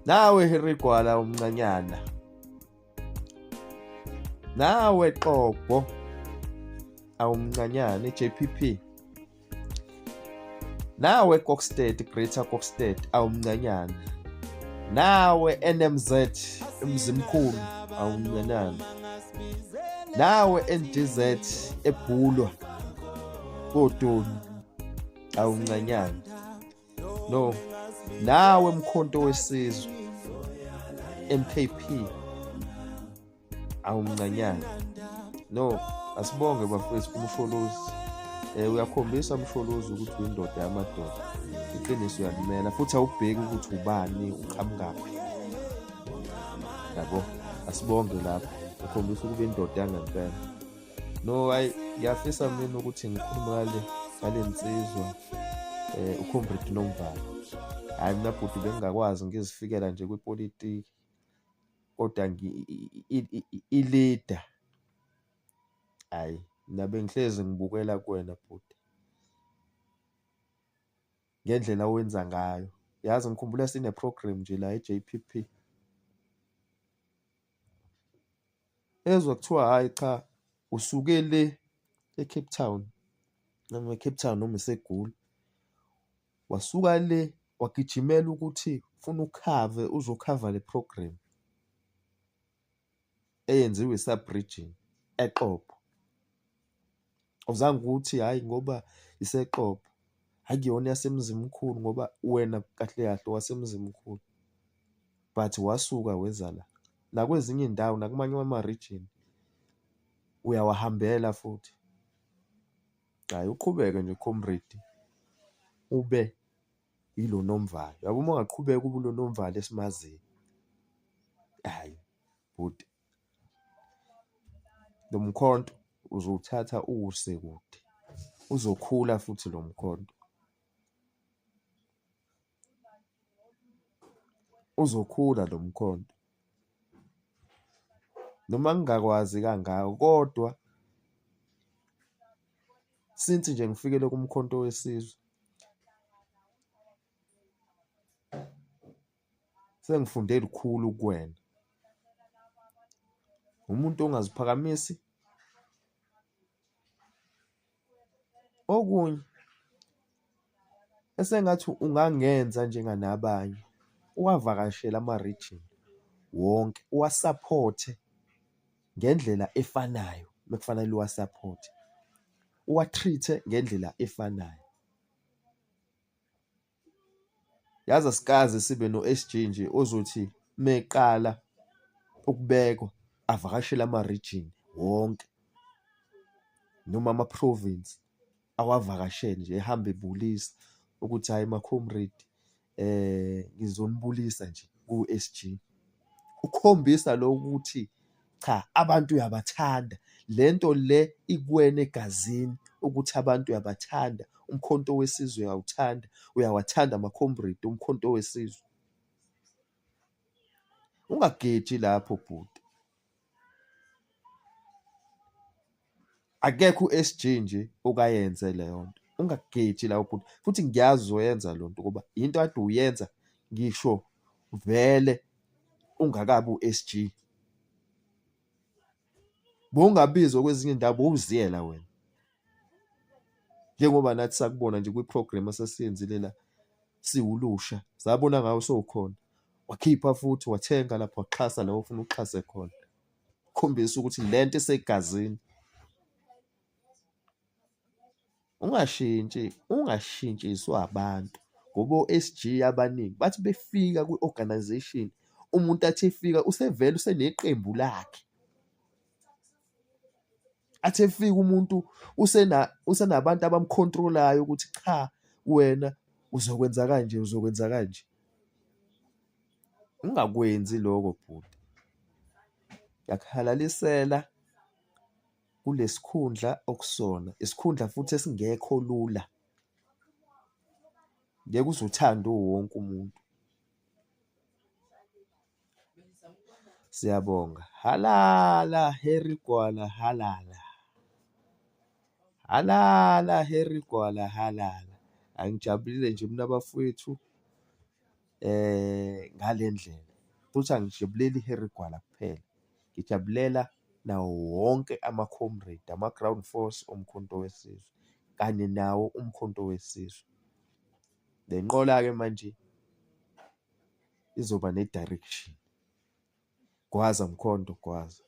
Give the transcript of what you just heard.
Nawe Harry Gwala umncanyana. Nawe Xobho awumncanyana iJPP. Nawe Kokstad Greater Kokstad awumncanyana. Nawe NMZ eMzimkhulu awumncanyana. Nawe NDZ eBhulwa koDoni awumncanyana. No nawe Mkhonto wesizwe MKP awumncanyana. No asibonge bafowethu kuMsholozi. Uyakhombisa Msholozi ukuthi uyindoda yamadoda, iqiniso uyalimela futhi awubheki ukuthi ubani uqhamukaphi, yabo. Asibonge lapho, ukhombisa ukuba indoda yangempela. No hayi, ngiyafisa mina ukuthi ngikhulume ngale nsizwa uComrade Nomvalo. Hhayi mina bhuti bengingakwazi ngizifikela nje kwipolitiki kodwa i-leader, hhayi mina bengihlezi ngibukela kuwena bhuti ngendlela owenza ngayo. Yazi ngikhumbula sine-program nje la e-J_P_P. Ezwa kuthiwa hhayi cha usuke le e-Cape Town, noma e-Cape Town noma iseGoli. Wasuka le wagijimela ukuthi ufuna ukhave uzokhava le program eyenziwe i-sub-region eXobho. Awuzange ukuthi hhayi ngoba iseXobho, akuyona yaseMzimkhulu ngoba wena kahle kahle owaseMzimkhulu. But wasuka weza la. Nakwezinye iy'ndawo nakumanye ama-region uyawahambela futhi. Hhayi uqhubeke nje comrade ube yilo Nomvalo. Uyabo uma ungaqhubeka ube ulo Nomvalo esimaziyo, hhayi bhuti, lo mkhonto uzowuthatha uwuse kude, uzokhula futhi lo mkhonto. Uzokhula lo mkhonto. Noma ngingakwazi kangako kodwa since nje ngifikele kuMkhonto weSizwe sengifunde lukhulu kuwena. Umuntu ongaziphakamisi. Okunye esengathi ungangenza njenganabanye, uwavakashele ama-region wonke, uwasaphothe ngendlela efanayo mekufanele uwasaphothe, uwa-treat-e ngendlela efanayo. Yazi asikaze sibe no-S_G nje ozothi meqala ukubekwa avakashele ama-region wonke noma ama-province awavakashele nje ehambe ebulisa ukuthi hhayi ma-comrade ngizonibulisa nje ku-S_G. Ukukhombisa lokho ukuthi cha abantu uyabathanda, le nto le ikuwena egazini ukuthi abantu uyabathanda, uMkhonto weSizwe uyawuthanda, uyawathanda ama-comrade oMkhonto weSizwe. Ungageji lapho bhuti. Akekho u-S_G nje okayenze leyo nto. Ungageji lapho bhuti, futhi ngiyazi uzoyenza leyo nto ngoba into kade uyenza ngisho vele ungakabi u-S_G. Bowungabizwa kwezinye iy'ndawo bowuziyela wena. Njengoba nathi sakubona nje kwi-program esasiyenzile la siwulusha, sabona ngawe sowukhona. Wakhipha futhi wathenga lapho waxhasa la ofuna uxhase khona. Khombisa ukuthi lento isegazini. Ungashintshi, ungashintshiswa abantu ngoba o-S_G abaningi bathi befika kwi-organisation, umuntu athi efika usevele useneqembu lakhe. Athi efika umuntu usenabantu abamkhontrolayo ukuthi cha wena uzokwenza kanje, uzokwenza kanje. Ungakwenzi lokho bhuti. Ngiyakuhalalisela kulesikhundla okusona, isikhundla futhi esingekho lula. Ngeke uze uthandwe uwonke umuntu. Siyabonga. Halala Harry Gwala halala. Halala Harry Gwala halala. Angijabulile nje mina bafowethu. ngale ndlela. Futhi angijabuleli iHarry Gwala kuphela, ngijabulela nawo wonke ama-comrade, ama-ground force oMkhonto weSizwe kanye nawo uMkhonto weSizwe. Le nqola-ke manje izoba ne-direction. Gwaza Mkhonto, gwaza.